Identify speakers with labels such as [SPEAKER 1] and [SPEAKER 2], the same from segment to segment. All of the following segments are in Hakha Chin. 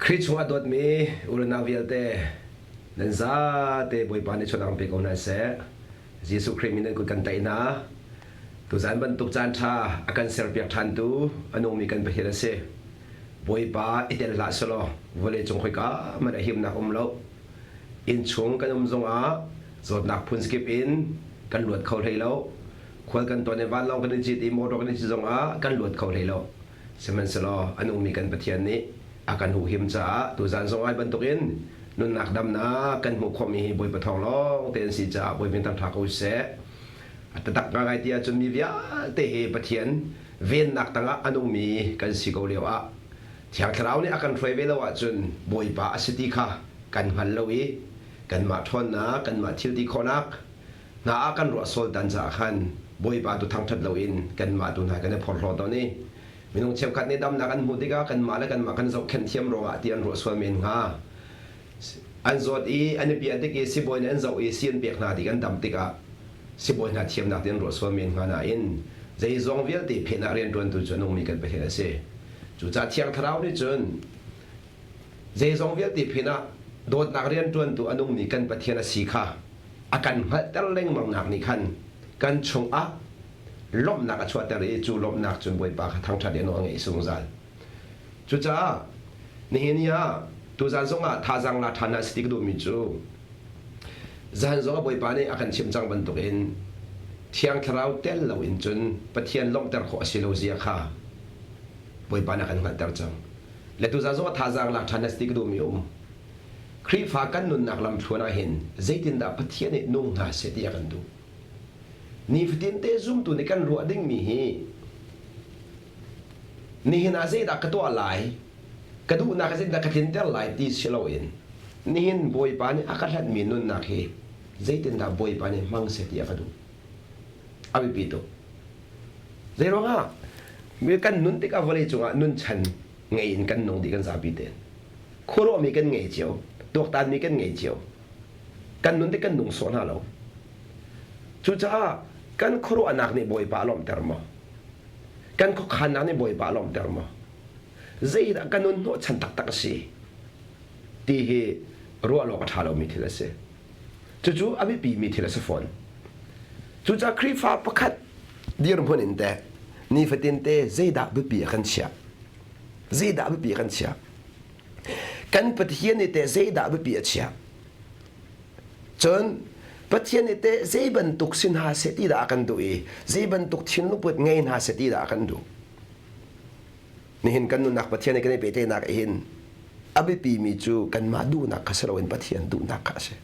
[SPEAKER 1] Khrih chungah dawtmi u le nau vialte, nan zate Bawipa nih chawnh pe ko hna seh. Jesuh Khrih min nan kut kan tlaih hna. Tuzan bantuk caan ṭha a kan serpiak ṭhantu a nungmi kan Pathian a si. Bawipa i tel hlah selaw vawlei cung khoika hmanh a himnak um lo. Innchung kan um zongah zawtnak phun kip in kan luat kho hlei lo. Khual kan tuan i vanlawng kan i cit i motor kan i cit zongah kan luat kho hlei lo. Sihmanhsehlaw a nungmi kan Pathian nih a kan huhhim caah tuzan zong ai bantukin nunnak damnak kan hmuh khawhmi hi Bawipa thawng lawng te an si caah Bawipa thangṭha ko seh. A taktak ngai ti ahcun mi vialte hi Pathian vennak tangah a nungmi kan si ko lio ah Thiang Thlarau nih a kan hruai ve lo ahcun Bawipa a si ti kha kan hngal lo i kanmah ṭhawnnak, kanmah thil ti khawhnak hna ah kan ruah sual tan caah khan Bawipa tu thangṭhat loin kanmah tu hna kan i phorhlaw tawn i minung cheukhat nih damnak an hmuh tikah kanmah le kanmah kan zohkhenh thiam ruangah ti an ruah sual men hnga. An zawt i an i piah tik i sibawi nih an zoh i si an pek hna tik an dam tikah sibawi hna thiamnak ti an ruah sual men hnga nain zeizong vialte phen ah rianṭuantu cu a nungmi kan Pathian a si. Cucaah Thiang Thlarau nih cun zeizong vialte phen ah dawtnak rianṭuantu a nungmi kan Pathian a si kha a kan hngalhter lengmang nak nih khan kan chungah lawmhnak a chuahter i cu lawmhnak cun Bawipa kha thangṭhat i a nawl a ngeih zungzal. Cucaah nihin ni ah tuzan zongah thazaang la ṭhan ah si ti ka duhmi cu zan zong ah Bawipa nih a kan chimh cang bantukin Thiang Thlarau tel loin cun Pathian lawmhter khawh a si lo zia kha Bawipa nih a kan hngalhter cang. Le tuzan zongah thazaang lak ṭhan ah si ti ka duhmi a um. Khrihfa kan nunnak lamthluan ah hin zeitindah Pathian nih nung hna seh ti a kan duh. Nifatin te zumtu nih kan ruah dingmi hi nihin ah zeidah ka tuah lai, ka duhnak zeitindah ka tlinter lai ti si loin nihin Bawipa nih a ka hlanhmi nunnak hi zeitindah Bawipa nih hmang seh ti a ka duh. A biapi tuk. Zeiruangah mi kan nun tikah vawlei cungah nunchan ngei in kan nung dih kan zapi tein. Khuaruahmi kan ngei cio, tuaktanmi kan ngei cio. Kan nun tik kan nung sawh hna lo. Cucaah kan khuaruahnak nih Bawipa a lawmhter maw? Kan khuakhannak nih Bawipa a lawmhter maw? Zeidah kan nun hnawhchan taktak a si? Ti hi ruah awk a ṭha lomi thil a si. Cucu a biapimi thil a si fawn. Cucaah Khrihfa pakhat dirhmun in teh nifatin te zeidah biapi a kan chiah? Zeidah biapi a kan chiah? Kan Pathian nih teh zeidah biapi a chiah? Cun Pathian nih teh zei bantuk si hna seh ti dah a kan duh i zei bantuk thinlungput ngei hna seh ti dah a kan duh? Nihin kan nunnak Pathian he kan i pehtlaihnak hin a biapimi cu kanmah duhnak kha si loin Pathian duhnak kha a si.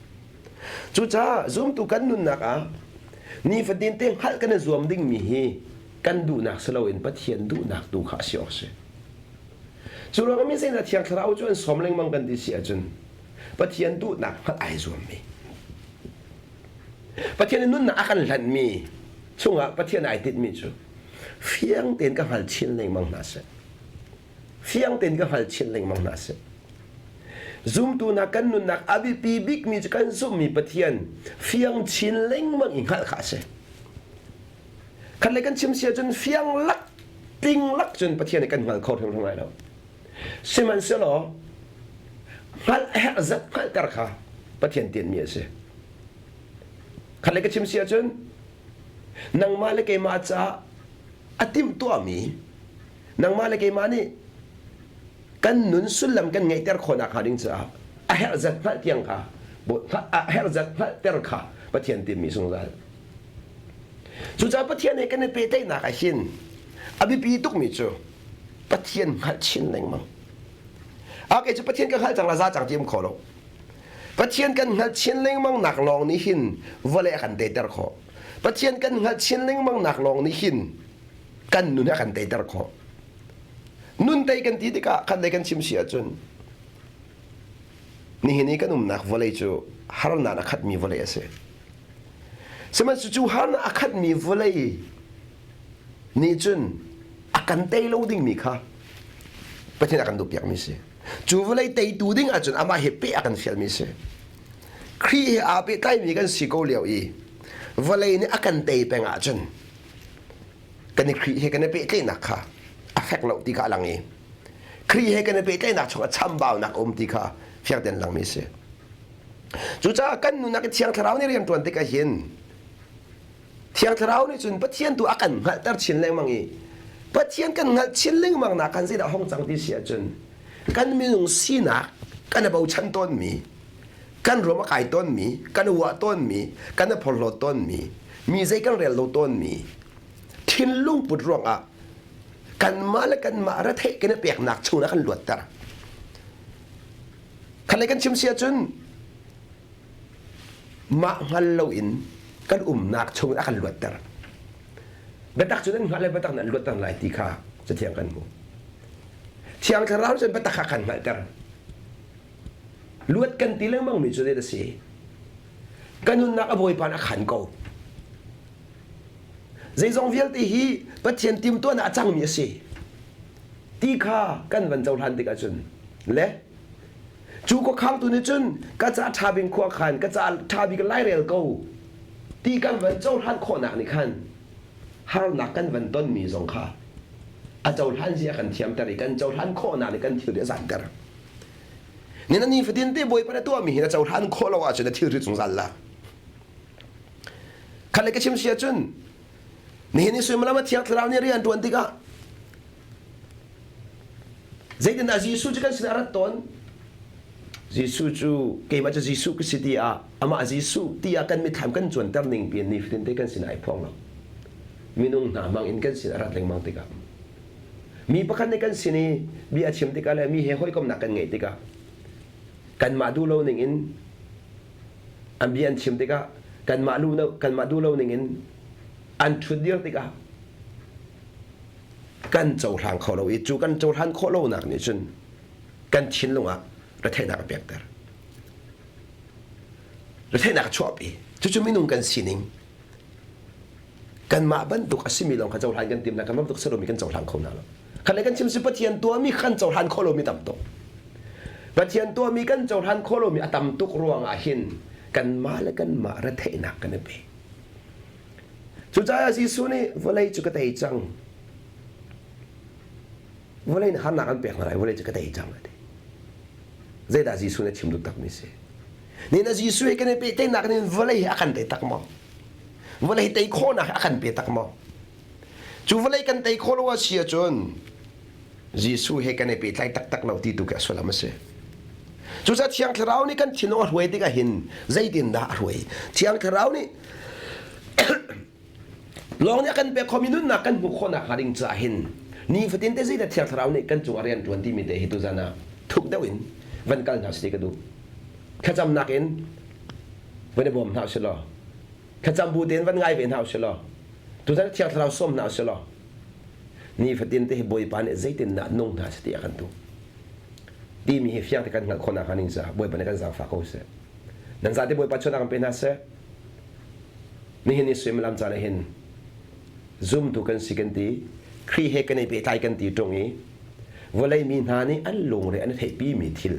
[SPEAKER 1] Cucaah zumtu kan nunnak ah nifatin te hngalh kan i zuam dingmi hi kan duhnak si loin Pathian duhnak tu kha a si awk a si. Cu ruangah mi zeidah Thiang Thlarau cu an sawm lengmang kan ti si ahcun Pathian duhnak hngalh ai zuammi Pathian in nunnak a kan hlanhmi chungah Pathian ai tinhmi cu fiang tein ka hngal chin lengmang hna seh. Fiang tein ka hngal chin lengmang hna seh. Zumtu hna kan nunnak a biapi bikmi cu kan zumhmi Pathian fiang chin lengmang i hngalh kha a si. Khat le kan chim si ahcun fiang lak tling lak cun Pathian nih kan hngal kho hrimhrim lai lo. Sihmanhsehlaw hngalh a herh zat hngalhter kha Pathian tinhmi a si. Khat le ka chim si ahcun nangmah le keimah caah a timhtuahmi nangmah le keimah nih kan nun sullam kan ngeihter khawhnak hnga ding caah a herh zat hngalh tiang kha a herh zat hngalhter kha Pathian timhmi zungzal. Cucaah Pathian he kan i pehtlaihnak ah hin a biapi tukmi cu Pathian hngalh chin lengmang. A kei cu Pathian ka hngalh cang la za cang ti um kho lo. Pathian kan hngalh chin lengmang nak lawng nih hin vawlei a kan teiter khawh. Pathian kan hngalh chin lengmang nak lawng nih hin kan nun a kan teiter khawh. Nun tei kan ti tikah khat lei kan chim si ahcun nihin i kan umnak vawlei cu harnak a khatmi vawlei a si. Sihmanhsehlaw cu harnak a khatmi vawlei nih cun a kan tei lo dingmi kha Pathian a kan duhpiakmi si. Cu vawlei teitu ding ahcun amah he peh a kan fialmi si. Khrih he aa pehtlaimi kan si ko lio i vawlei nih a kan tei peng ahcun kan i Khrih he kan i pehtlaihnak kha a fek lo ti kha a lang i. Khrih he kan i pehtlaihnak chungah chambaunak a um ti kha fiang tein langmi a si. Cucaah kan nunnak i Thiang Thlarau nih rian ṭuan tikah hin Thiang Thlarau nih cun Pathian tu a kan hngalhter chin lengmang i Pathian kan hngalh chin lengmang nak khan zeidah hong cang ti si ahcun kan minung sinak kan i bochan tawnmi kan ruam a kai tawnmi kan i uah tawnmi kan i phorhlawt tawnmi mi zei kan rel lo tawnmi thinlung put ruangah kanmah le kanmah retheih kan i peknak chungah kan luatter. Khan le kan chim si ahcun mah hngal loin kan umnak chungin a kan luatter. Biatak cu nan hngalh le biatak nan luatter lai ti kha cathiang kan hmu. Thiang Thlarau cun biatak kha kan hngalhter. Luat kan ti lengmang mi cu zei a si? Kan nunnak a Bawipa a khan ko. Zeizong vialte hi Pathian timhtuahnak a cangmi a si ti kha kan van cohlan tik ahcun le cu khuakhangtu nih cun ka ca ṭha bik khua khan ka ca ṭha bik lairel ko ti kan van cohlan khawhnak nih khan harnak kan van tonmi zong kha a cohlan zia kan thiamter i kan cohlan khawhnak nih kan thilri a zanter. Ni na nifatin te Bawipa na tuahmi hi na cohlan khawh lo ahcun na thilri zungzal la. Khat le ka chim si ahcun nihin i suimilam a Thiang Thlarau nih rian ṭuan tikah zeitindah Jesuh cu kan sinah a rat tawn? Jesuh cu keimah cu Jesuh ka si tiah amah Jesuh tiah kan mitthlam kan cuanter ning piin nifatin te kan sinah ai phuang lo. Minung hna hmang in kan sin a rat lengmang tikah mi pakhat nih kan sin i bia a chim tikah le mi he hawikomhnak kan ngeih tikah kanmah duh lo ning in an bia an chim tikah kanmah lu kanmah duh lo ning in an ṭhut dir tikah kan cohlang kho lo i cu kan cohlan khawh lonak nih cun kan thinlung ah retheihnak a pekter retheihnak a chuahpi cucu minung kan sining kanmah bantuk a simi lawng kha cohlan kan tim na kan bantuk si lomi kan cohlang kho hna lo khat le kan chim si Pathian tuahmi kan cohlan khawh lomi tam tuk Pathian tuahmi kan cohlan khawh lomi a tam tuk ruangah hin kanmah le kanmah retheihnak kan i pe cucaah Jesuh nih vawlei cu ka tei cang vawlei nih harnak an pek hna lai vawlei cu ka tei cang a ti zeidah Jesuh nih a chim duh takmi si ni na Jesuh he kan i pehtlaihnak nih vawlei hi a kan tei tak maw Vawlei tei khawhnak a kan pe tak maw? Cu vawlei kan tei khawh lo a si ahcun Jesuh he kan i pehtlai taktak lo ti tu khi a sullam a si. Cucaah Thiang Thlarau nih kan thinlung a hruai tikah hin zeitindah a hruai? Thiang Thlarau nih lawng nih a kan pek khomi nunnak kan hmuh khawhnak hnga ding caah hin nifatin te zeidah Thiang Thlarau nih kan cung a rian ṭuan timi te hi tuzan ah thuk deuh in van kal hna sih ti ka duh. Thlacamnak in van i bawm hna usih law thlacam bu tein van ngai ve hna usih law tuzan Thiang Thlarau sawm hna usih law nifatin te hi Bawipa nih zeitindah nung hna seh ti a kan duh timi hi fiang te kan hngalh khawhnak hnga ning caah Bawipa nih kan zaangfah ko seh nan zate Bawipa chuan kan pe hna seh nihin ni suimilam caan ah hin zumtu kan si kan ti Khrih he kan i pehtlai kan ti ṭung i vawlei mi hna nih an lungre an i theihpi mi thil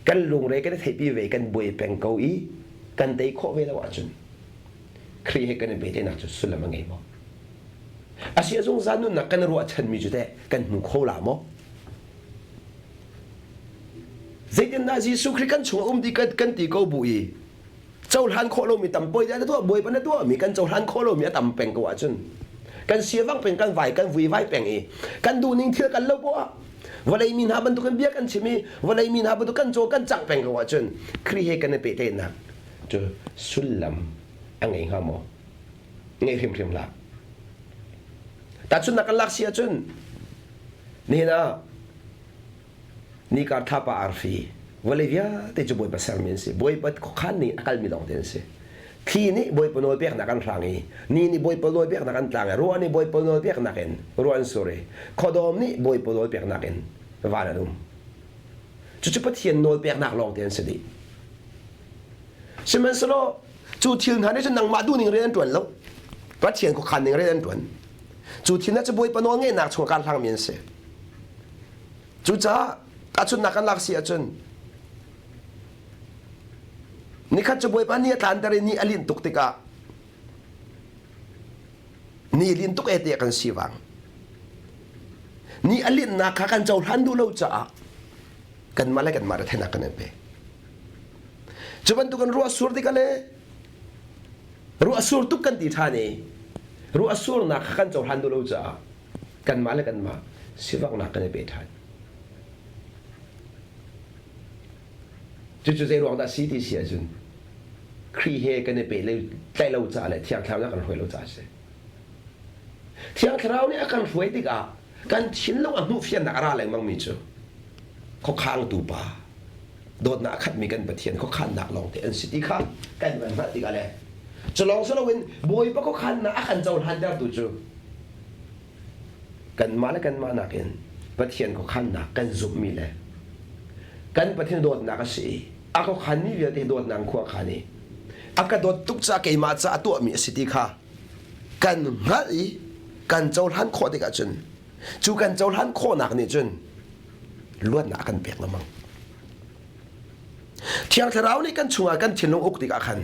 [SPEAKER 1] kan lungre kan i theihpi ve kan buai peng ko i kan tei khawh ve lo ahcun Khrih he kan i pehtlaihnak cu sullam a ngei maw? Asi a zungzal nunnak kan ruahchanmi cu teh kan hmu kho la maw? Zeitindah Jesuh Khrih kan chungah um ti kan ti ko bu i cohlan khawh lomi tam poi na tuah bawipa na tuahmi kan cohlan khawh lomi a tam peng ko ahcun kan siavang peng kan vai kan vui vai peng i kan duhning thil kan lo poah vawlei mi hna bantukin bia kan chim i vawlei mi hna bantuk kan caw kan cangh peng ko ahcun Khrih he kan i pehtlaihnak cu sullam a ngei hnga maw ngei hrimhrim hlah tahchunhnak kan lak si ahcun nihin ah Nikar thlapa arfi vawlei vialte cu Bawipa sermi an si. Bawipa khuakhan ning a kalmi lawng te an si. Thli nih Bawipa nawl peknak an hrang i ni nih Bawipa nawl peknak an tlang i ruah nih Bawipa nawl peknak in ruah an sur i khuadawm nih Bawipa nawl peknak in van an um. Cucu Pathian nawl peknak lawng te an si dih. Sihmanhsehlaw cu thil hna nih cun nangmah duhning rian an ṭuan lo. Pathian khuakhan ning rian an ṭuan. Cu thil hna cu Bawipa nawl ngeihnak chung ah hlangmi an si. Cucaah tahchunhnak kan lak si ahcun nikhat cu Bawipa ni a tlanter i ni a linh tuk tikah ni lin tuk e tiah kan si vang. Ni a linhnak kha kan cohlan duh lo caah kanmah le kanmah retheihnak kan i pe. Cu bantuk in ruah sur tikah le ruah sur tuk kan ti ṭhan i ruah surnak kha kan cohlan duh lo caah kanmah le kanmah sivaknak kan i pe ṭhan. Cucu zei ruang dah si ti si ahcun Khrih he kan i peh tlaih lo caah le Thiang Thlarau nih a kan hruai lo caah a si. Thiang Thlarau nih a kan hruai tikah kan thinlung a hmuhfiannak a ra lengmangmi cu khuakhangtu pa dawtnak a khatmi kan Pathian khuakhannak lawngte an si ti kha kan van hngalh tikah le cu lawng si loin Bawipa khuakhannak a kan cohlantertu cu kanmah le kanmah nakin Pathian khuakhannak kan zumhmi le kan Pathian dawtnak a si i a khuakhanmi vialte dawtnak khua khan i a ka dawt tuk caah keimah caah a tuahmi a si ti kha kan hngalh i kan cohlan khawh tikah cun cu kan cohlan khawhnak nih cun luatnak a kan pek lengmang. Thiang Thlarau nih kan chungah kan thinlung uk tikah khan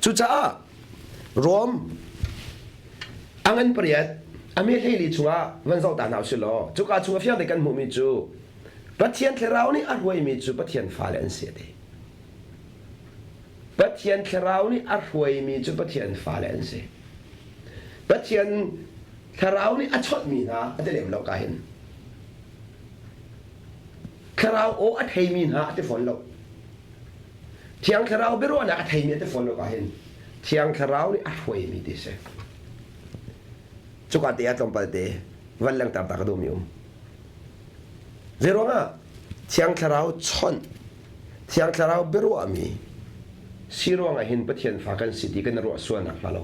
[SPEAKER 1] cucaah Rom a ngan pariat a me hleili chungah van zoh ta hna usih law cuka chungah fiang te kan hmuhmi cu Pathian Thlarau nih a hruaimi cu Pathian fale an si a ti. Pathian Thlarau nih a hruaimi cu Pathian fale an si. Pathian Thlarau nih a chawnhmi hna a ti lem lo ka hin. Thlarau aw a theimi hna a ti fawn lo. Thiang Thlarau biaruahnak a theimi a ti fawn lo ka hin. Thiang Thlarau nih a hruaimi ti si. Cuka te ah tlawmpal te van lengter ta ka duhmi um. Zeiruangah Thiang Thlarau chawnh, Thiang Thlarau biaruahmi si ruangah hin Pathian fa kan si ti kan i ruah sual nakhnga lo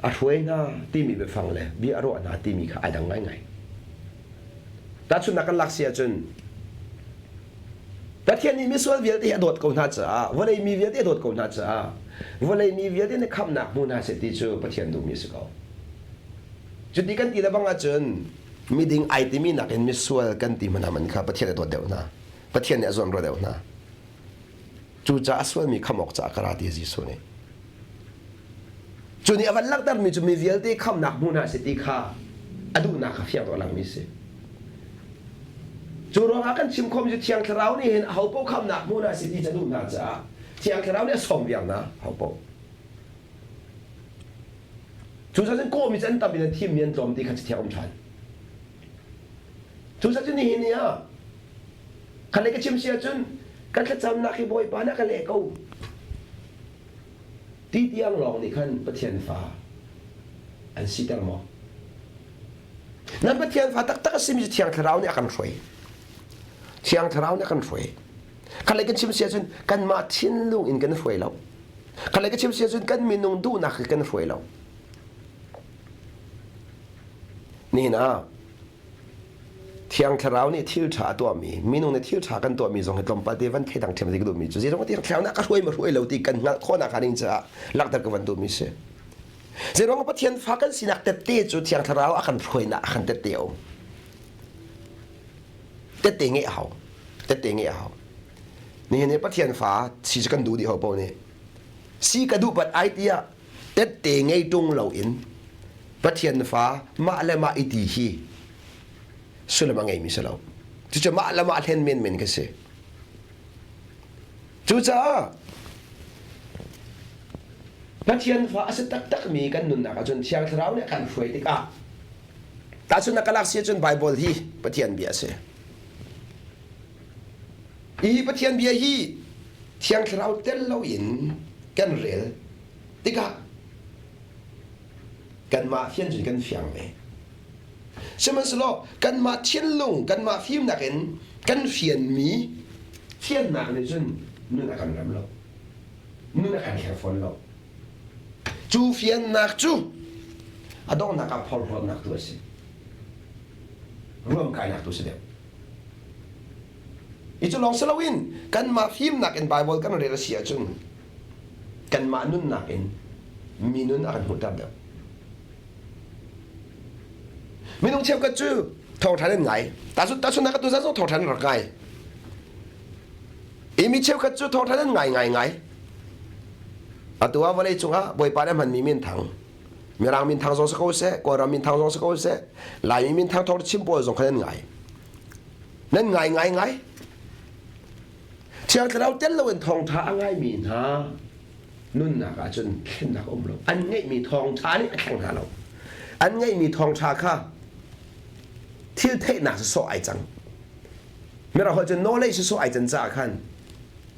[SPEAKER 1] a hruai hna timi biafang le bia a ruah hna timi kha ai dang ngaingai. Tahchunhnak kan lak si ahcun Pathian nih misual vialte hi a dawt ko hna caah vawlei mi vialte a dawt ko hna caah vawlei mi vialte nih khamhnak hmu hna seh ti cu Pathian duhmi a si ko. Cuti kan ti le bang ahcun miding ai timi nakin misual kan ti hmanh man kha Pathian a dawt deuh hna. Pathian nih a zawn ruah deuh hna. Cucaah a sualmi khamh awk caah ka ra ti Jesuh nih. Cu nih a van langhtermi cu mi vialte khamhnak hmu hna seh ti kha a duhnak kha fiang tuk a langmi a si. Cu ruangah kan chim khawhmi cu Thiang Thlarau nih hin ahopaoh khamhnak hmu hna seh ti cu a duh hna caah Thiang Thlarau nih a sawm viar hna ahopaoh. Cucaah cun kawhmi cu an tam in an thimmi an tlawm ti kha cathiang um ṭhan. Cucaah cun nihin ni ah kha le ka chim si ahcun ka thlacamnak hi Bawipa nih a ka leh ko ti tiang lawng nih khan Pathian fa an siter maw? Nan Pathian fa taktak a simi cu Thiang Thlarau nih a kan hruai. Thiang Thlarau nih a kan hruai. Kha le kan chim si ahcun kanmah thinlung in kan hruai lo. Kha le ka chim si ahcun kan minung duhnak hi kan hruai lo. Nihin ah Thiang Thlarau nih thil ṭha a tuahmi, minung nih thil ṭha kan tuahmi zong hi tlawmpal te van thei dang ṭhiam ka duhmi cu zeirong Thiang Thlarau nih a ka hruai ma hruai lo ti kan hngalh khawhnak hnga ding caah langhter ka van duhmi si. Zeiruang Pathian fa kan sinak tette cu Thiang Thlarau a kan hruainak a kan tette a um. Tette ngeih a hau. Tette ngeih a hau. Nihin hi Pathian fa si cu kan duh dih ho paoh nih si ka duh pat ai tiah tette ngei ṭung loin Pathian fa mah le mah i ti hi sullam a ngeimi si lo. Cucu mah le mah hlen menmen ka si. Cucaah Pathian fa a si taktakmi kan nunnak ahcun Thiang Thlarau nih a kan hruai tikah tahchunhnak ka lak si ahcun Baibal hi Pathian bia a si. Hi Pathian bia hi Thiang Thlarau tel loin kan rel tikah kanmah fian cun kan fiang ve. Sihmanhsehlaw kanmah thinlung, kanmah fimnak in kan fianmi fiannak nih cun nun a kan rem lo. Nun a kan kher fawn lo. Cu fiannak cu a donghnak ah phorhlawtnak tu a si. Ruamkainak tu a si deuh. Hi cu lawng si loin kanmah fimnak in Baibal kan rel a si ahcun kanmah nunnak in mi nun a kan hmuhter deuh. Minung cheukhat cu thawngṭha an ngai. Tahchunhnak ka tuzan zong thawngṭha an rak ngai. I mi cheukhat cu thawngṭha an ngai ngai ngai. Atu ah vawlei cungah Bawipa nih a hmanmi minthang. Mirang minthang zong si ko seh, Kawlram minthang zong si ko seh, Laimi minthang thawng chim pawl zong kha nan ngai. Nan ngai ngai ngai. Thiang Thlarau tel loin thawngṭha a ngaimi hna nunnak ah cun thlennak a um lo. An ngeihmi thawngṭha nih a thleng hna lo. An ngeihmi thawngṭha kha thil theihnak sawsawh ai cang. Mirang holh cun knowledge sawsawh ai can caah khan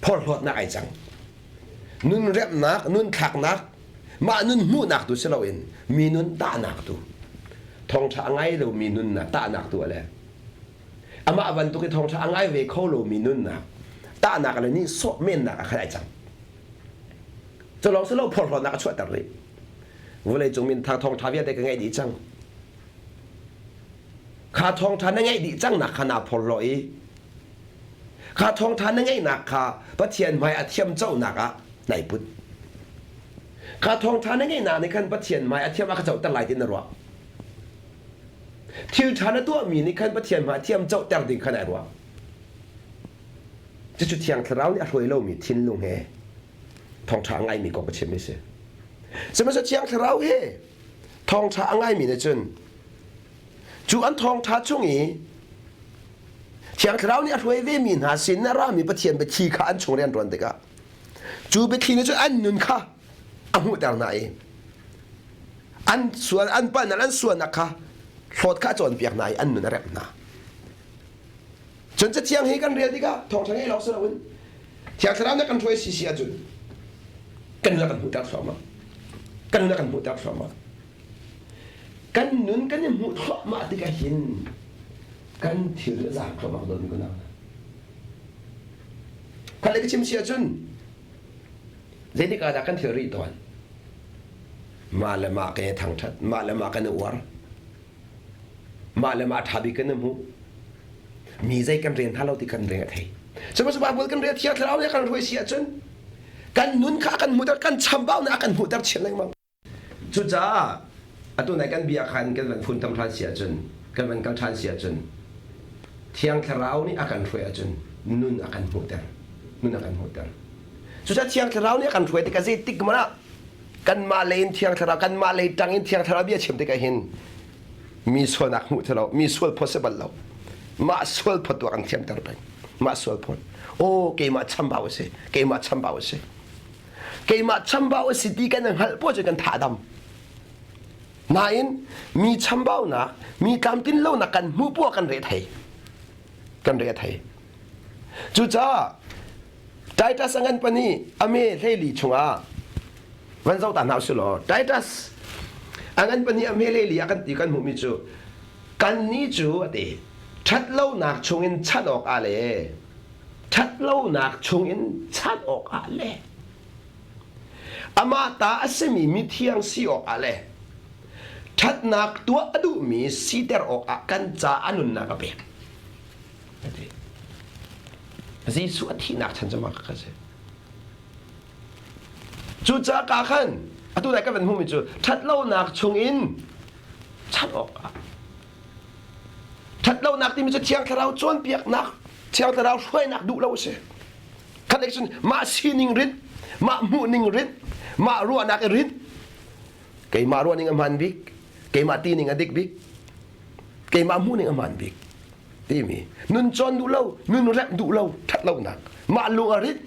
[SPEAKER 1] phorhlawtnak ai cang. Nun remnak, nun thlaknak, mah nun hmuhnak tu si loin mi nun tahnak tu thawngṭha a ngai lomi nunnak tahnak tu a le amah bantuk i thawngṭha a ngai ve kho lomi nunnak tahnak le nih sawh mennak ah khan ai cang. Cu lawng si lo phorhlawtnak a chuahter rih. Vawleicung minthang thawngṭha vialte ka ngeih dih cang. Kha thawngṭha na ngeih dih cangnak kha naa phorhlaw i kha thawngṭha na ngeihnak kha Pathian hmai a thiam conak ah nai put. Kha thawngṭha na ngeihnak nih khan Pathian hmai a thiam a ka coter lai ti na ruah. Thil ṭha na tuahmi nih khan Pathian hmai thiam coter ding kha nai ruah. Cucu Thiang Thlarau nih a hruai lomi thinlung he thawngṭha a ngaimi kong ka chimmi si. Sihmanhsehlaw Thiang Thlarau he thawngṭha a ngaimi nih cun cu an thawngṭha chung i Thiang Thlarau nih a hruai vemi hna sin a rami Pathian biathli kha an chung rian ṭuan tikah cu biathli nih cun an nun kha a hmuhter hna i an sual an palhnak an sualnak kha hlawt kha a cawnpiak hna i an nun a remh hna. Cun Cathiang hi kan rel tikah thawngṭha ngei lawng si loin Thiang Thlarau nih kan hruai si si ahcun kan nun a kan hmuhter thluahmah. Kan nun a kan hmuhter thluahmah. Kan nun kan i hmuh thluahmah tikah hin kan thil a zaang thluahmah ko dawn ko na. Khat le ka chim si ahcun zeitik ah dah kan thil rih tawn? Mah le mah kan i thangṭhat, mah le mah kan i uar. Mah le mah ṭha bik kan i hmuh. Mi zei kan rel hna lo ti kan re a thei. Sihmanhsehlaw Bible kan rel Thiang Thlarau nih a kan hruai si ahcun kan nun kha a kan hmuhter, kan chambaunak a kan hmuhter chin lengmang. Cucaah atu nai kan bia khan kan van funtom ṭhan si ahcun, kan van kal ṭhan si ahcun Thiang Thlarau nih a kan hruai ahcun nun a kan hmuhter. Nun a kan hmuhter. Cucaah Thiang Thlarau nih a kan hruai tikah zeitik hmanh ah kanmah lei in Thiang Thlarau kanmah lei ṭang in Thiang Thlarau bia chim tikah hin mi sualnak hmuh thelo mi sual phawt si bal lo mah sual phawt tu kan thiamter peng mah sual phawt aw keimah chambau a si keimah chambau a si keimah chambau a si ti kan hngalh poh cu kan tha dam nain mi chambaunak mi tlamtlin lonak kan hmuh poah kan re thei kan re thei cucaah Titus a ngan pani a me hleili chungah van zoh ta hna usih law Titus a ngan pani a me hleili ah kan ti kan hmuhmi cu kannih cu a ti ṭhatlonak chungin chanh awkah le ṭhatlonak chungin chanh awkah le amah ta a simi mithiang si awkah le ṭhatnak tuah a duhmi siter awkah kan ca a nunnak a pek. A ti. Jesuh a thihnak chan cu mah kha si. Cucaah ka khan atu dai ka van hmuhmi cu ṭhatlonak chungin chanh awkah ṭhatlonak timi cu Thiang Thlarau cawnpiaknak Thiang Thlarau hruainak duh lo a si. Khat lei cun mah sining rinh, mah hmuhning rinh, mah ruahnak i rinh. Keimah ruahning a hmaan bik, keimah tining a dik bik, keimah hmuhning a hmaan bik. Timi nun cawn duh lo, nun remh duh lo, ṭhat lonak, mah lung a rit.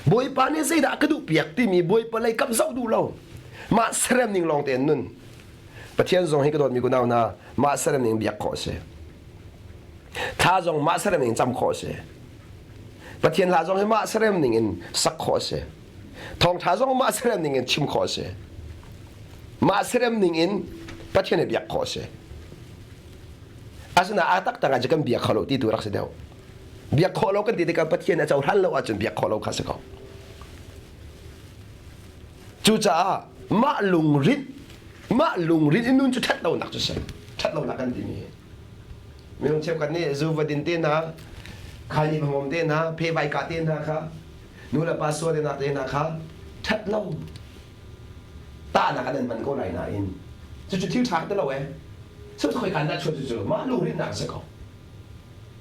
[SPEAKER 1] Bawipa nih zeidah ka duh piak timi Bawipa lei kap zoh duh lo. Mah serem ning lawng tein nun. Pathian zong hi ka dawtmi kunau hna, mah serem ning biak khawh a si. Thla zong mah serem ning cam khawh a si. Pathian hla zong hi mah serem ning in sak khawh a si. Thawngṭha zong mah serem ning in chim khawh a si. Mah serem ning in Pathian hi biak khawh a si. Asinain aa taktak ah kan bia kho lo ti tu rak si deuh. Biak khawh lo kan ti tikah Pathian a cohlan lo ahcun biak khawh lo kha si ko. Cucaah mah lungrin mah lungrin in nun cu ṭhat lonak cu si. Ṭhat lonak kan timi hi. Minung cheukhat nih zu va din te hna, khaini va hmawm te hna, phe vai kah te hna kha, nu le pa sual te hna kha ṭhat lo tahnak an hman ko lai nain cucu thil ṭha ti lo ee cu khoi kan dah chuah cucu mah lungrinnak si ko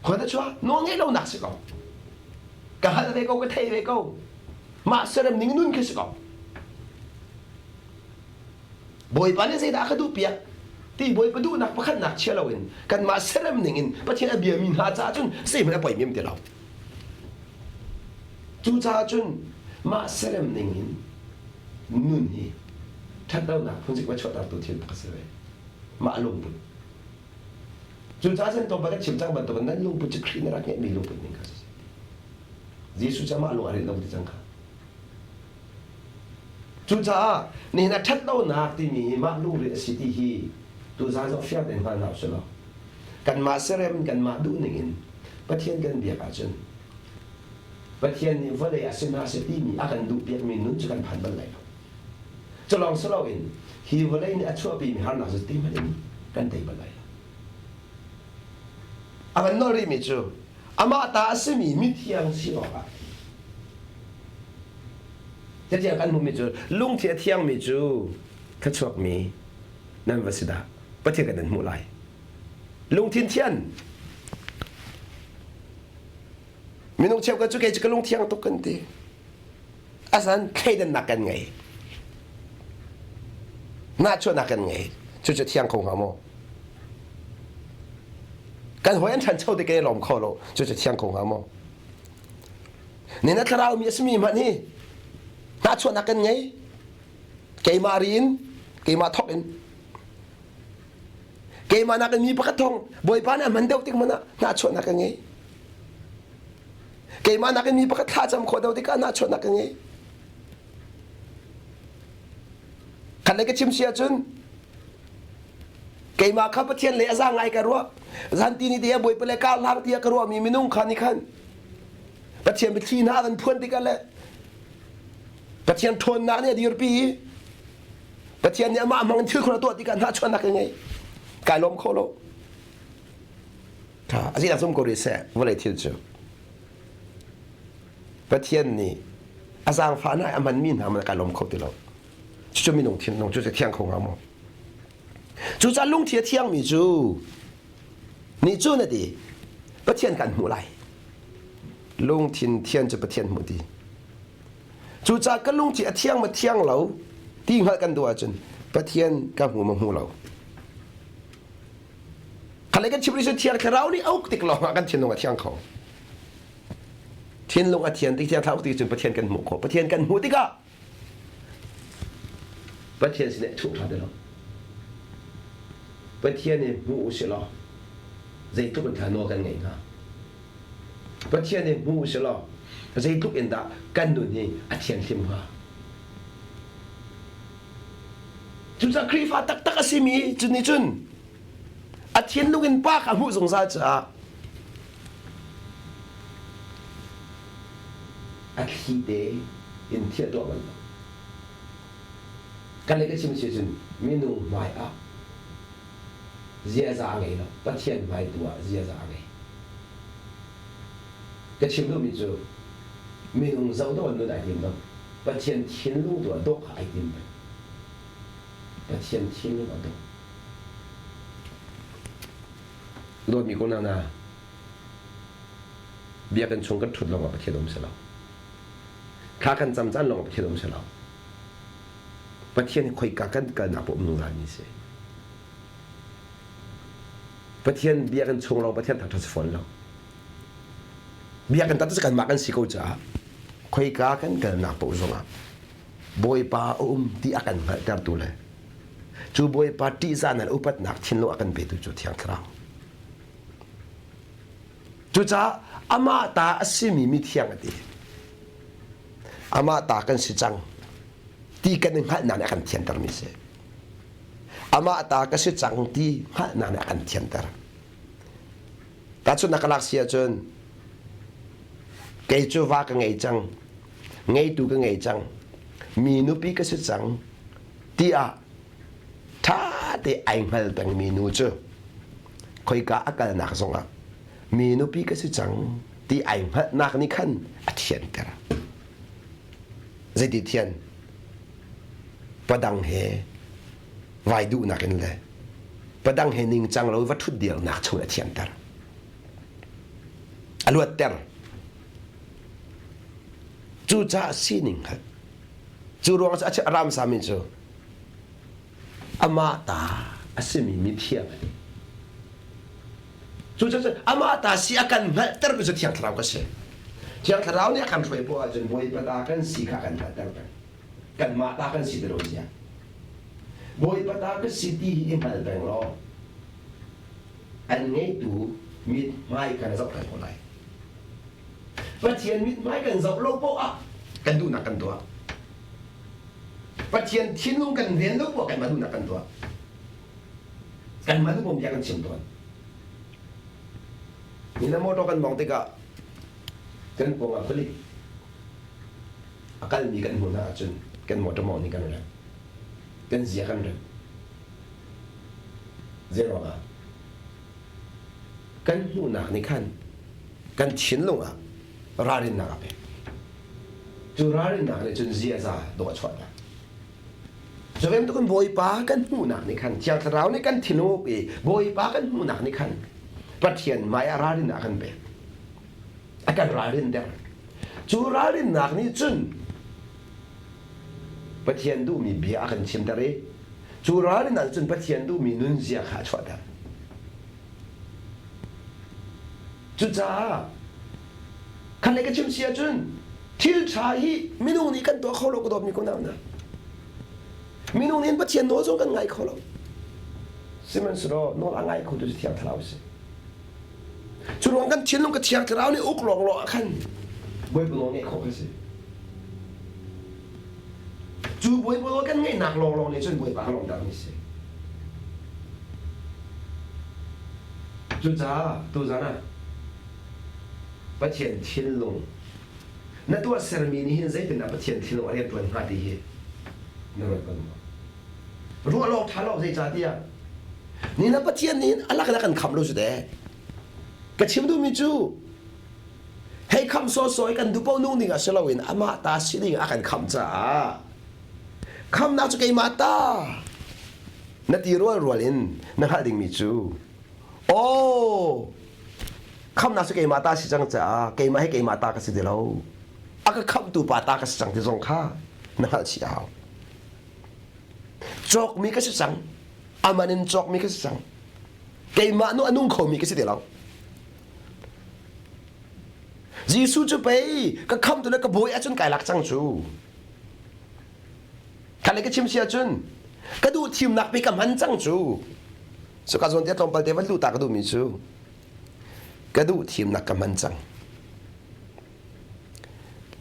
[SPEAKER 1] khoi dah chuah nawl ngeih lonak si ko ka hal ve ko ka thei ve ko mah serem ning nun khi si ko. Bawipa nih zeidah a ka duhpiak ti Bawipa duhnak pakhatnak chia loin kanmah serem ning in Pathian a biami hna caah cun zeihmanh a poi mem ti lo. Cucaah cun mah serem ning in nun hi ṭhatlonak phunzik va chuahtertu thil pakhat si ve. Mah lungput. Cucaah cun tlawmpal kan chim cang bantukin nan lungput cu Khrih nih rak ngeihmi lungput ning kha si. Jesuh cu amah lung a rilh lo ti cang kha. Cucaah nihin a ṭhatlonak timi hi mah lungre a si ti hi tuzaan zong fiang tein hngal hna usih law kanmah serem kanmah duhning in Pathian kan biak ahcun Pathian nih vawlei ah si hna seh timi a kan duhpiakmi nun cu kan phan bal lai lo. Cu lawng si loin hi vawlei nih a chuahpimi harnak cu ti hmanh in kan tei bal lai lo. A kan nawl rihmi cu amah ta a simi mithiang si awkah Cathiang kan hmuhmi cu lungthi a thiangmi cu thluachuakmi nan va si dah Pathian kan nan hmuh lai. Lungthin thian Minung cheukhat cu kei cu ka lungthiang tuk kan ti. Asan thleidannak kan ngei. Nahchuahnak kan ngei. Cucu thiang kho hnga maw? Kan hawi an ṭhancho te kan i lawm kho lo. Cucu thiang kho hnga maw? Nin a thlarau mi a simi hmanh hi nahchuahnak kan ngei. Keimah ri in, keimah thawk in. Keimah nakin mi pakhat thong Bawipa nih a hman deuh tik hmanh ah nahchuahnak ka ngei. Keimah nakin mi pakhat thlacam khawh deuh tikah nahchuahnak ka ngei. Khat le ka chim si ahcun keimah kha Pathian lei a za ngai ka ruah. Zanti ni te ah Bawipa le kar hlang tiah ka ruahmi minung kha nih khan Pathian biathli hna an phuan tikah le Pathian ṭhawnnak nih a dirpi i Pathian nih amah hmang in thil khur a tuah tikah hnahchuahnak ka ngei. Kai lawm kho lo. Tha a zum ko rih seh vawlei thil cu. Pathian nih a zaangfahnak a hmanmi hna man kai lawm kho ti lo. Cucu minung thinlung cu thiang kho hnga maw? Cucaah lungthi a thiangmi cu nih cu na ti Pathian kan hmuh lai. Lungthin thian cu Pathian hmuh ti. Cucaah ka lungthi a thiang ma thiang lo ti hngalh kan duh ahcun Pathian ka hmu ma hmu lo. Khalei kan chim rih cu Thiang Thlarau nih a uk tik lawngah kan thinlung a thiang kho. Thinlung a thian tik Thiang Thlarau uk tik cun Pathian kan hmuh khawh. Pathian kan hmuh tikah Pathian sinah i thuh ṭha ti lo. Pathian i hmu u sih law zeitluk in thla nawl kan ngeih hnga. Pathian i hmu u sih law zeitluk in dah kan nun hi a thianhlim hnga. Cucaah Khrihfa taktak a simi cu nih cun a thinlung in pa kha hmuh zungzal caah a thli te in thil tuah bal lo. Kan le ka chim si cun minung hmai ah ziaza a ngei lo. Pathian hmai tu ah ziaza a ngei. Ka chim duhmi cu minung zoh dawh nun ai tim lo. Pathian thinlung tu ah dawh kha ai tim peng. Pathian thinlung a dawh. Dawtmi ko na biakinn chung kan ṭhut lawngah Pathian um si lo. Thla kan cam caan lawngah Pathian um si lo. Pathian hi khoika kan kalnak paoh um zungzalmi si. Pathian biakinn chung lawng Pathian thangṭhat si fawn lo. Biakinn tak cu kanmah kan si ko caah khoika kan kalnak paoh zongah Bawipa a um ti a kan hngalhtertu le cu Bawipa ṭihzahnak le upatnak thinlung a kan petu cu Thiang Thlarau. Cucaah amah ta a simi mithiang a ti. Amah ta kan si cang ti kan i hngalhnak nih a kan thiantermi si. Amah ta ka si cang ti hngalhnak nih a kan thianter. Tahchunhnak ka lak si ahcun kei cu va ka ngei cang, ngeitu ka ngei cang, mi nupi ka si cang tiah ṭha te ai hngal pengmi nu cu khoika a kalnak zongah mi nupi ka si cang ti ai hngalhnak nih khan a thianter. Zeiti thian? Padang he vai duhnak in le padang he ningcang lo va ṭhut dirnak chung a thianter. A luatter. Cucaah sining hngalh. Cu ruang cu a ramsami cu. Amah ta a simi mithiang a ti. Cucaah amah ta si a kan hngalhter cu Thiang Thlarau ka si. Thiang Thlarau nih a kan hruai poah ahcun Bawipa ta kan si kha a kan hngalhter peng. Kanmah ta kan si ti lo zia. Bawipa ta ka si ti hi i hngal peng law an ngeitu mithmai kan zoh peng ko lai. Pathian mithmai kan zoh lo poah ah kan duhnak kan tuah. Pathian thinlung kan ven lo poah kanmah duhnak kan tuah. Kanmah duhpom bia kan chim tawn. Nina motor kan mawng tikah kan pawng ah palik a kalmi kan hmuh hna ahcun kan motor mawng nih kan rem. Kan zia kan rem. Zeiruang ah? Kan hmuhnak nih khan kan thinlung ah ralrinnak a pek. Cu ralrinnak nih cun ziaza dawh a chuahter. Cu bantukin Bawipa kan hmuhnak nih khan Thiang Thlarau nih kan thinlung i Bawipa kan hmuhnak nih khan Pathian hmai ah ralrinnak a kan pek. A kan ralrinter. Cu ralrinnak nih cun Pathian duhmi bia a kan chimter i cu ralrinnak cun Pathian duhmi nunzia kha a chuahter. Cucaah khan le ka chim si ahcun thil ṭha hi minung nih kan tuah kho lo ka dawtmi ko na. Minung nih Pathian nawl zong kan ngai kho lo. Sihmanhsehlaw nawl a ngai kho tu cu Thiang Thlarau a si. Cu ruang kan thinlung ka Thiang Thlarau nih uk lawnglawng ah khan Bawipa nawl ngeih khawh kan si. Cu Bawipa nawl kan ngeihnak lawnglawng nih cun Bawipa a lawmhtermi si. Cucaah tuzan ah Pathian thinlung na tuahsermi nih hin zeitindah Pathian thinlung a rianṭuan hnga ti hi na ruat bal maw? Ruah lawng ṭha lo zeicahtiah ni na Pathian nih hin a lak in a kan khamh lo cu teh. Ka chim duhmi cu hei khamh sawsawh i kan duhpaoh nung ding ah si loin amah ta si ding a kan khamh caah khamhnak cu keimah ta na ti rualrual in na hngalh dingmi cu aw khamhnak cu keimah ta si cang caah keimah hi keimah ta ka si ti lo a ka khamhtu pa ta ka si cang ti zong kha na hngalh chih a hau cawkmi ka si cang aman in cawkmi ka si cang keimah nu a nung khomi ka si ti lo Jesuh cu pei ka khamtu le ka bawi ahcun kai lak cang cu Kha le ka chim si ahcun ka duh thimnak pi ka hman cang cu. So ka zawn te tlawmpal te van luh ta ka duhmi cu ka duh thimnak ka hman cang.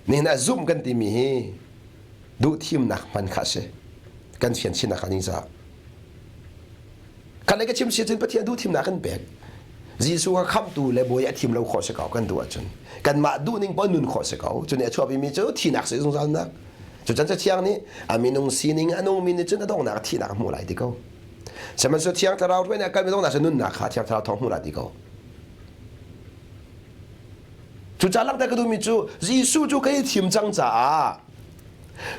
[SPEAKER 1] Nihin ah zumh kan timi hi duh thimnak hman kha a si. Kan fian chinnak ah ning caah. Kan le ka chim si cun Pathian duh thimnak kan pek. Jesuh kha khamhtu le bawi a thim lo khawh si ko kan duh ahcun. Kanmah duhning paoh nun khawh si ko. Cu nih a chuahpimi cu thihnak si zungzalnak. Cu can Cathiang nih a minung sining a nungmi nih cun a donghnak thihnak a hmuh lai ti ko. Sihmanhsehlaw Thiang Thlarau hruai nih a kalmi donghnak cu nunnak kha Thiang Thlarau thawng hmuh lai ti ko. Cucaah langhter ka duhmi cu Jesuh cu kan i thim cang caah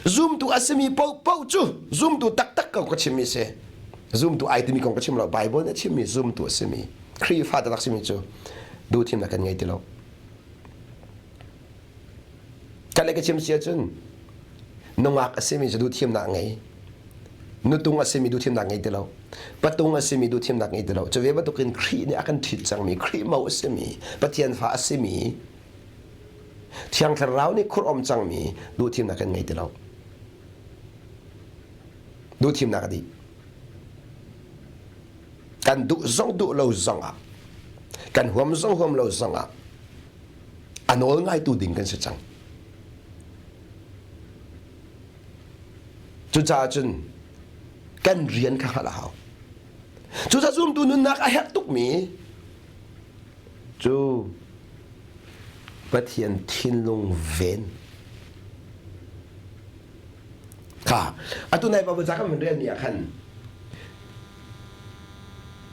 [SPEAKER 1] zumtu a simi paohpaoh cu zumtu taktak ko ka chimmi si. Zumtu ai timi kong ka chim lo. Bible nih a chimmi zumtu a simi Khrihfa taktak simi cu duhthimnak kan ngei ti lo. Kan le ka chim si ahcun nungak a simi cu duhthimnak ngei nutung a simi duhthimnak ngei ti lo patung a simi duhthimnak ngei ti lo cu ve bantukin Khrih nih a kan ṭhit cangmi Khrih mo a simi Pathian fa a simi Thiang Thlarau nih khur om cangmi duhthimnak kan ngei ti lo duhthimnak a dih kan duh zong duh lo zong ah kan huam zong huam lo zong ah a nawl ngaitu ding kan si cang Cucaah cun kan rian kha hngalh a hau. Cucaah zumtu nunnak a herh tukmi cu Pathian thinlung ven kha atu nai Bible ca kan vun relmi ah khan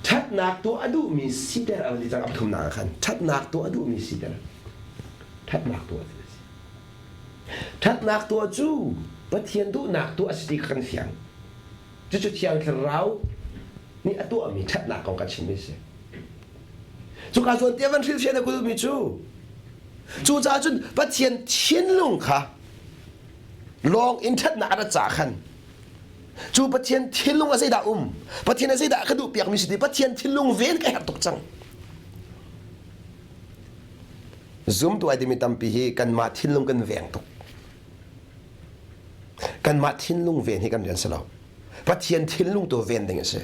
[SPEAKER 1] ṭhatnak tuah a duhmi siter a ti cang a pathumnak ah khan ṭhatnak tuah a duhmi siter ṭhatnak tuah a si Ṭhatnak tuah cu Pathian duhnak tuah a si ti kha kan fiang. Cucu Thiang Thlarau nih a tuahmi ṭhatnak kong ka chimmi a si. Cuka zawn tiah van hrilhfiah na duhmi cu cucaah cun Pathian thinlung kha lawng in ṭhatnak a rat caah khan. Cu Pathian thinlung a zeidah um? Pathian a zeidah ka duh piakmi si ti Pathian thinlung ven ka herh tuk cang. Zumtu ai timi tampi hi kanmah thinlung kan veng tuk. Kanmah thinlung ven hi kan rian si lo. Pathian thinlung tu ven ding a si.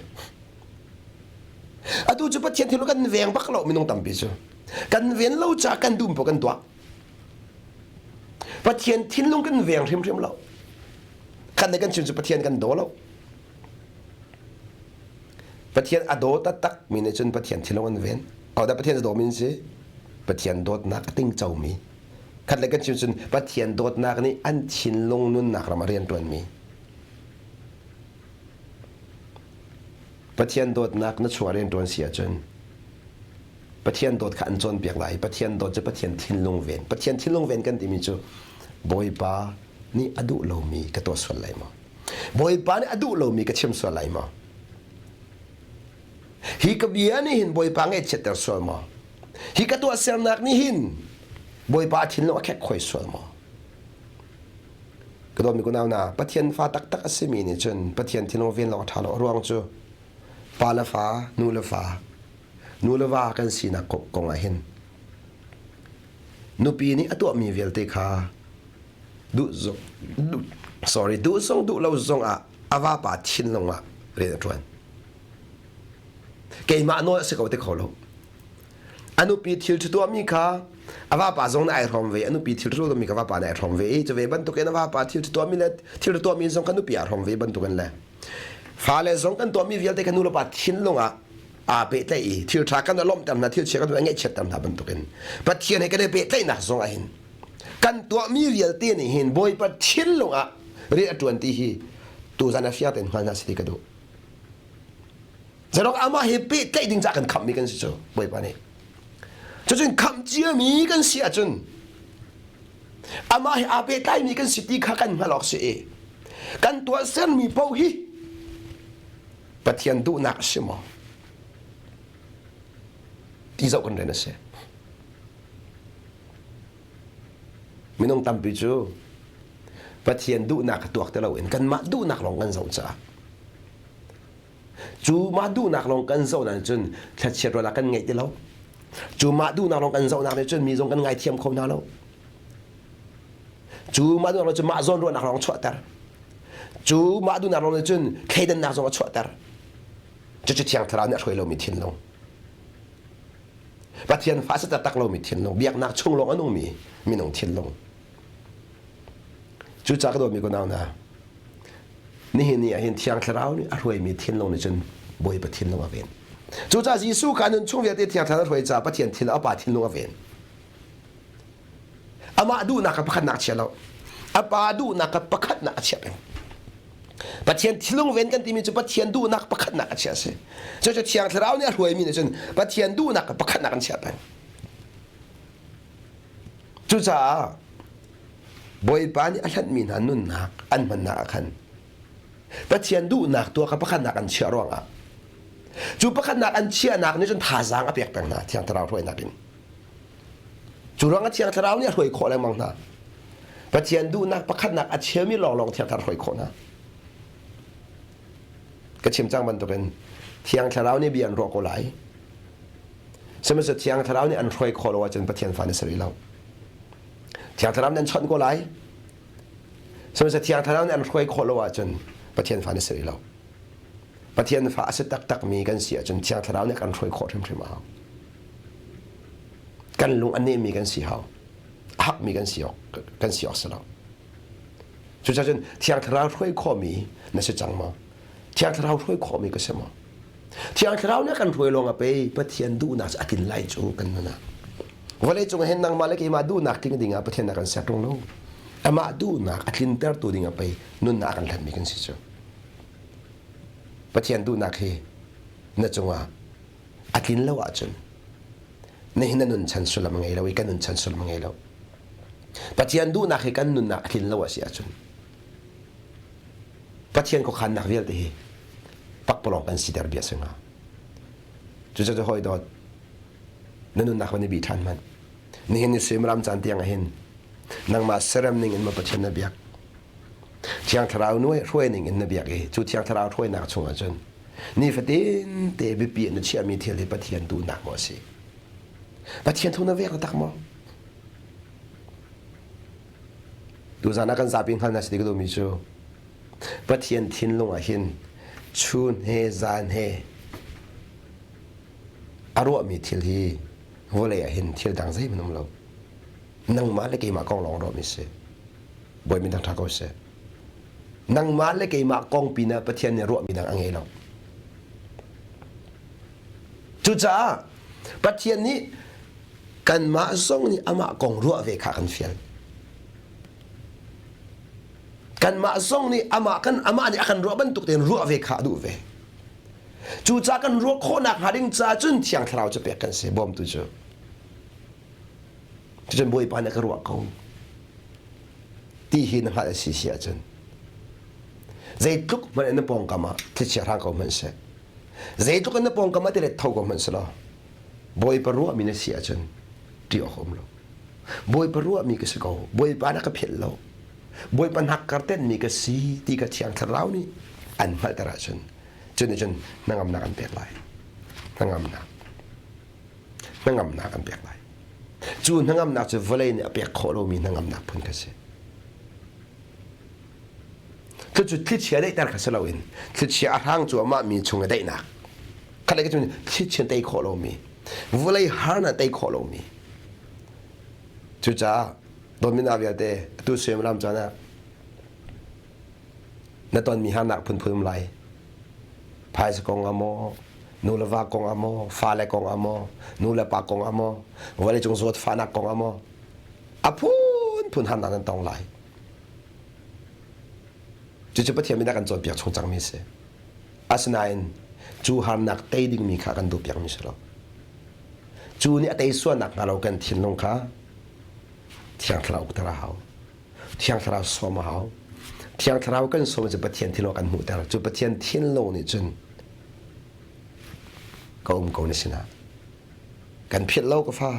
[SPEAKER 1] Atu cu Pathian thinlung kan veng bak lo minung tampi cu. Kan ven lo ca kan dum po kan tuah. Pathian thinlung kan veng hrimhrim lo. Kan le kan chim cu Pathian kan daw lo. Pathian a daw taktak mi nih cun Pathian thinlung an ven. Ahodah Pathian a daw mi si? Pathian dawtnak a tingco mi. Khat le kan chim cun Pathian dawtnak nih an thinlung nunnak ram a rianṭuan mi. Pathian dawtnak na chungah rianṭuan si ahcun Pathian dawt kha an cawnpiak lai. Pathian dawt cu Pathian thinlung ven. Pathian thinlung ven kan timi cu Bawipa nih a duh lomi ka tuah sual lai maw? Bawipa nih a duh lomi ka chim sual lai maw? Hi ka bia nih hin Bawipa ngaihchiatter sual maw? Hi ka tuahsernak nih hin Bawipa a thinlung a khekkhuai sual maw? Ka dawtmi kunau hna, Pathian fa taktak a simi nih cun Pathian thinlung ven lawng a ṭha lo. A ruang cu pa le fa, nu le fa, nu le va kan sinak kong ah hin nupi nih a tuahmi vialte kha duh zong sorry duh zong duh lo zong ah a vapa thinlung ah rian a ṭuan. Keimah nawl a si ko ti kho lo. A nupi thil ṭha tuahmi kha a vapa zong nih ai hrawm ve, a nupi thil ṭha tuahmi kha vapa nih ai hrawm ve i cu ve bantukin a vapa thil ṭha tuahmi le thil ṭha tuahmi zong kha nupi aa hrawm ve bantukin le fale zong kan tuahmi vialte kha nulepa thinlung ah aa pehtlaih i thil ṭha kan lawmhter hna, thil chia kan ngaihchiatter hna bantukin Pathian he kan i pehtlaihnak zong ah hin kan tuahmi vialte nih hin Bawipa thinlung ah rian a ṭuan ti hi tuzan ah fiang tein hngal hna seh ti ka duh. Zarok amah he pehtlaih ding cah kan khamhmi kan si cu Bawipa nih. Cucun khamh ciami kan si ahcun amah he aa pehtlaimi kan si ti kha kan hngalh awk si i kan tuahsermi paoh hi Pathian duhnak a si maw ti zoh kan rian a si. Minung tampi cu Pathian duhnak tuak ti loin kanmah duhnak lawng kan zoh caah Cu mah duhnak lawng kan zohnak cun thlachiat rual ah kan ngeih ti lo. Cu mah duhnak lawng kan zohnak nih cun mi zong kan ngaithiam kho hna lo. Cu mah duhnak cun mah zawn ruahnak lawng chuahter. Cu mah duhnak lawng nih cun thleidannak zong a chuahter. Cucu Thiang Thlarau nih a hruai lomi thinlung. Pathian fa si taktak lomi thinlung, biaknak chung lawng a nungmi minung thinlung. Cucaah ka dawtmi kunau hna, nihin ni ah hin Thiang Thlarau nih a hruaimi thinlung nih cun Bawipa thinlung a ven. Cucaah Jesuh kha nun chung vialte Thiang Thlarau a hruai caah Pathian thin a Pa thinlung a ven. Amah duhnak kha pakhatnak a chia lo. A Pa duhnak kha pakhatnak a chiah peng. Pathian thinlung ven kan timi cu Pathian duhnak pakhatnak a chiah a si. Cucu Thiang Thlarau nih a hruaimi nih cun Pathian duhnak kha pakhatnak an chiah peng. Cucaah Bawipa nih a hlanhmi hna nunnak an hmannak ah khan Pathian duhnak tuah kha pakhatnak an chiah ruangah cu pakhatnak an chiahnak nih cun thazaang a pek peng hna Thiang Thlarau hruainak in. Cu ruangah Thiang Thlarau nih a hruai khawh lengmang hna. Pathian duhnak pakhatnak a chiami lawnglawng Thiang Thlarau hruai khawh hna. Ka chim cang bantukin Thiang Thlarau nih bia an ruah ko lai. Sihmanhsehlaw Thiang Thlarau nih an hruai khawh lo ahcun Pathian fa na si rih lo. Thiang Thlarau nih an chawnh ko lai. Sihmanhsehlaw Thiang Thlarau nih an hruai khawh lo ahcun Pathian fa na si rih lo. Pathian fa a si taktakmi kan si ahcun Thiang Thlarau nih kan hruai khawh hrimhrim a hau. Kan lung a nemmi kan si hau. A hakmi kan si awk kan si awk si lo. Cucaah cun Thiang Thlarau hruai khawhmi na si cang maw? Thiang Thlarau hruai khawhmi ka si maw? Thiang Thlarau nih a kan hruai lawng ah pei Pathian duhnak cu a tlin lai cu kan nun ah. Vawlei cung hin nangmah le keimah duhnak tling ding ah Pathian a kan ser ṭung lo. Amah duhnak a tlintertu ding ah pei nunnak a kan hlanmi kan si cu. Pathian duhnak hi na cungah a tlin lo ahcun nihin na nun chan sullam a ngei lo i kan nun chan sullam a ngei lo. Pathian duhnak hi kan nunnak a tlin lo a si ahcun Pathian khuakhannak vialte hi pakpalawng kan siter bia si hnga. Cucaah hawi dawt na nunnak van i bih ṭhan hmanh. Nihin ni suimilam caan tiang ah hin nangmah serem ning in ma Pathian na biak. Thiang Thlarau nuai hruai ning in na biak i cu Thiang Thlarau hruainak chungah cun nifatin te biapi in na chiahmi thil hi Pathian duhnak maw a si? Pathian thu na vek tak maw? Tuzan ah kan zapi hngal na si ti ka duhmi cu Pathian thinlung ah hin chun he zan he a ruahmi thil hi vawlei ah hin thil dang zeihmanh um lo. Nangmah le keimah kong lawng ruahmi si. Bawi min thangṭha ko seh. Nangmah le keimah kong pinah Pathian nih ruahmi dang a ngei lo. Cucaah Pathian nih kanmah zong nih amah kong ruah ve kha kan fial. Kanmah zong nih amah kan amah nih a kan ruah bantuk tein ruah ve kha a duh ve. Cucaah kan ruah khawhnak hnga ding caah cun Thiang Thlarau cu pek kan si bawmtu cu. Cucun Bawipa nih a ka ruah ko ti hi na hngalh a si si ahcun zeitluk hmanh in na pawngkam ah thlichia hrang ko hmanh seh zeitluk in na pawngkam ah tilet tho ko hmanh seh law Bawipa ruahmi na si ahcun ṭih awk a um lo. Bawipa ruahmi ka si ko. Bawipa na ka philh lo. Bawipa hnakkar tenmi ka si ti ka Thiang Thlarau nih an hngalhter ahcun cu nih cun hnangamnak an pek lai. Hnangamnak. Hnangamnak an pek lai. Cu hnangamnak cu vawlei nih a pek khawh lomi hnangamnak phun kha si. Cucu thlichia daihter kha si loin thlichia a hrang cuahmah mi chung i daihnak. Khat lei cun thlichia tei khawh lomi, vawlei harnak tei khawh lomi. Cucaah dawtmi vialte atu suimilam caan ah na tonmi harnak phunphun um lai. Phaisa kong ah maw, nu le va kong ah maw, fale kong ah maw, nu le pa kong ah maw, vawleicung zawtfahnak kong ah maw, a phunphun harnak nan tong lai. Cucu Pathian nih a kan cawnpiak chung cangmi a si. Asinain cu harnak tei dingmi kha kan duhpiakmi si lo. Cu nih a tei sualnak hnga lo kan thinlung kha Thiang Thlarau ukter a hau. Thiang Thlarau sawm a hau. Thiang Thlarau kan sawm cu Pathian thinlung kan hmuhter. Cu Pathian thinlung nih cun ka um ko na sinah. Kan philh lo ka fa.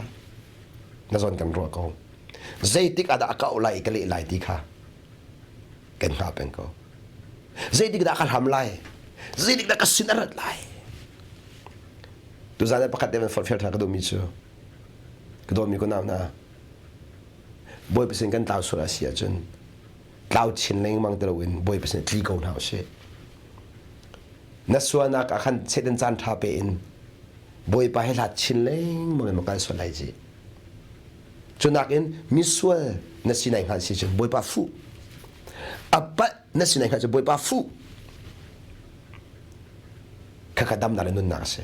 [SPEAKER 1] Na zawn kan ruah ko. Zeitik ah dah a kauh lai i ka leh lai ti kha kan hngah peng ko. Zeitik dah ka hlam lai? Zeitik dah ka sin a rat lai? Tuzan ah pakhat te van forhfial ṭhan ka duhmi cu ka dawtmi ka nau hna Bawipa sin kan tlau sual a si ahcun tlau chin lengmang ti loin Bawipa sin tli ko hna usih. Na sualnak ah khan Satan caan ṭha pe in Bawipa he hlat chin lengmang in ma kal sual lai ci. Cu nakin misual na si nai hngalh si cun Bawipa fuh. A palh na si nai hngalh cun Bawipa fuh. Khakha damnak le nunnak a si.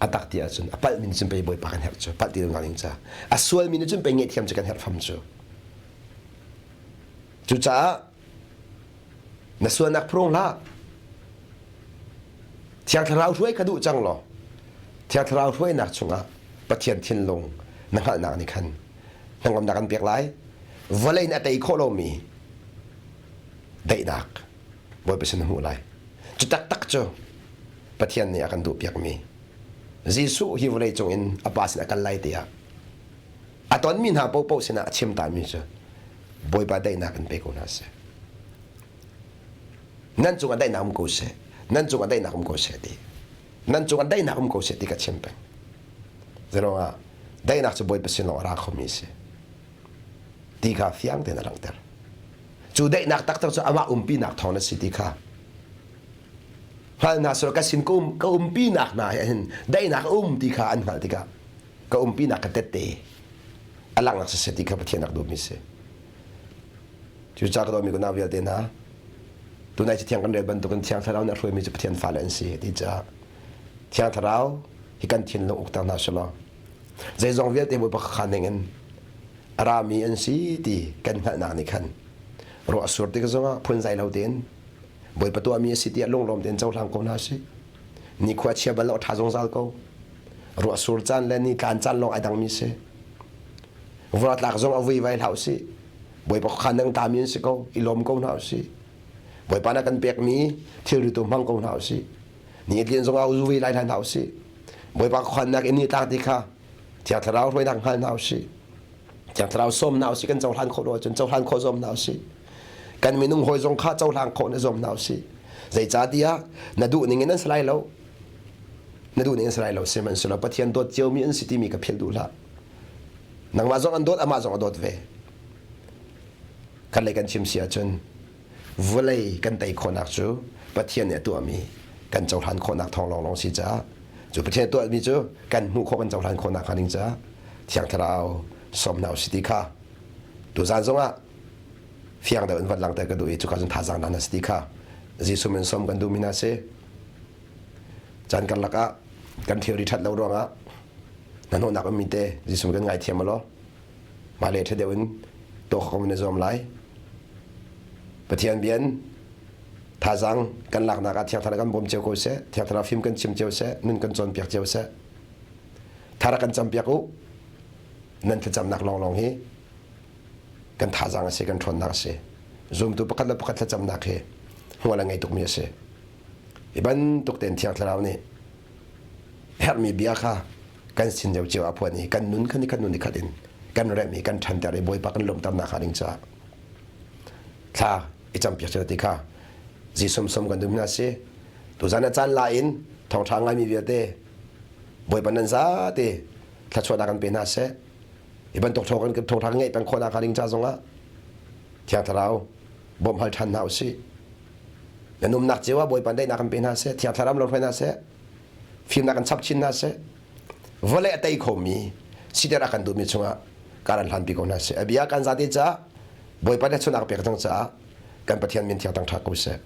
[SPEAKER 1] A tak ti ahcun a palh mi nih cun pei Bawipa kan herh cu palh ti lo ning ca. A sual mi nih cun pei ngaihthiam cu kan herh fam cu. Cucaah na sualnak phurung hlah. Thiang Thlarau hruai kha duh cang law Thiang Thlarau hruainak chungah Pathian thinlung na hngalhnak nih khan hnangamnak an pek lai. Vawlei nih a tei khawh lomi daihnak Bawipa sin na hmuh lai. Cu taktak cu Pathian nih a kan duhpiakmi Jesuh hi vawlei cung in a pa sin a kal lai tiah a tonmi hna paohpaoh sinah a chim tami cu Bawipa daihnak in pe ko hna seh. Nan cungah daihnak um ko seh. Nan cungah daihnak um ko seh ti. Nan cungah daihnak um ko seh ti ka chim peng. Zeiruangah daihnak cu Bawipa sin lawng a ra khomi a si. Ti kha fiang tein a langhter. Cu daihnak taktak cu amah umpinak thawng a si ti kha hngal hna selaw ka sin ka um ka umpinak hna he hin daihnak a um ti kha an hngalh tikah ka umpinak ka tette a langhnak siseh ti kha Pathian rak duhmi si. Cucaah ka dawtmi unau vialte hna, tunai Cathiang kan rel bantukin Thiang Thlarau nih a hruaimi cu Pathian fale an si ti caah Thiang Thlarau hi kan thinlung ukter hna selaw zeizong vialte Bawipa kha ning in a rami an si ti kan hngalhnak nih khan ruah a sur tik zongah phunzai lo tein Bawipa tuahmi a si tiah lunglawm tein cohlang ko hna sih. Nikhua chia bal lo a ṭha zungzal ko. Ruah sur caan le ni tlan caan lawng ai dangmi si. Vura tlak zong a vui vai hlah usih. Bawipa kha nang tami an si ko, i lawm ko hna usih. Bawipa na kan pekmi thilri tu hmang ko hna usih. Ni tlin zong ah uzu lai hna usih. Bawipa khuannak in ni tlak ti kha Thiang Thlarau hruainak hngal hna usih. Thiang Thlarau sawm hna usih kan cohlan khawh lo ahcun cohlan khawh zuam hna usih. Kan minung hawi zong kha cohlang khawh na zuam hna usih. Zeicahtiah na duh ning in an si lai lo. Na duh ning in si lai lo sihmanhsehlaw Pathian dawt ciomi an si timi ka philh duh hlah. Nangmah zong an dawt amah zong a dawt ve. Kan lei kan chim si ahcun vawlei kan tei khawhnak cu Pathian nih a tuahmi kan cohlan khawhnak thawng lawnglawng si caah cu Pathian a tuahmi cu kan hmuh khawh kan cohlan khawhnak hnga ding caah Thiang Thlarau sawm hna usih ti kha tuzaan zongah fiang deuh in van langhter ka duh i cuka cun thazaang na si ti kha Jesuh min sawm kan duhmi hna si. Caan karlak ah kan thilri ṭhat lo ruangah hnahnawhnak ummi te Jesuh kan ngaithiam law mah le ṭha deuh in tuah kho na zuam lai. Pathian bian thazaang kan laknak ah Thiang Thlarau kan bawm cio ko seh, Thiang Thlarau fim kan chim cio seh, nun kan cawnpiak cio seh. Thara kan campiak u. Nan thlacamnak lawnglawng hi kan thazaang a si, kan ṭhawnnak a si. Zumtu pakhat le pakhat thlacamnak hi hmual a ngei tukmi a si. Hi bantuk tein Thiang Thlarau nih herhmi bia kha kan sin cio cio ah phuan i kan nun kha ni khat nun ni khat in kan remh i kan ṭhanter i Bawipa kan lawmhternak hnga ding caah thla i campiak cio ti kha Jesuh som kan duh hna si. Tuzan a caan la in thawngṭha ngaimi vialte Bawipa nan zate thluachuahnak kan pe hna seh. Hi bantuk thawngṭha kan ngeih peng khawhnak hnga ding ca zongah Thiang Thlarau bawmh hal ṭhan hna usih. Nan umnak cio ah Bawipa daihnak kan pe hna seh, Thiang Thlarau lo hruai hna seh, fimnak kan chap chin hna seh. Vawlei a tei khomi siter a kan duhmi chungah karan hlanpi ko hna seh. A bia kan zate caah Bawipa nih chunak pek cang caah kan Pathian min thiang tang ṭha ko seh.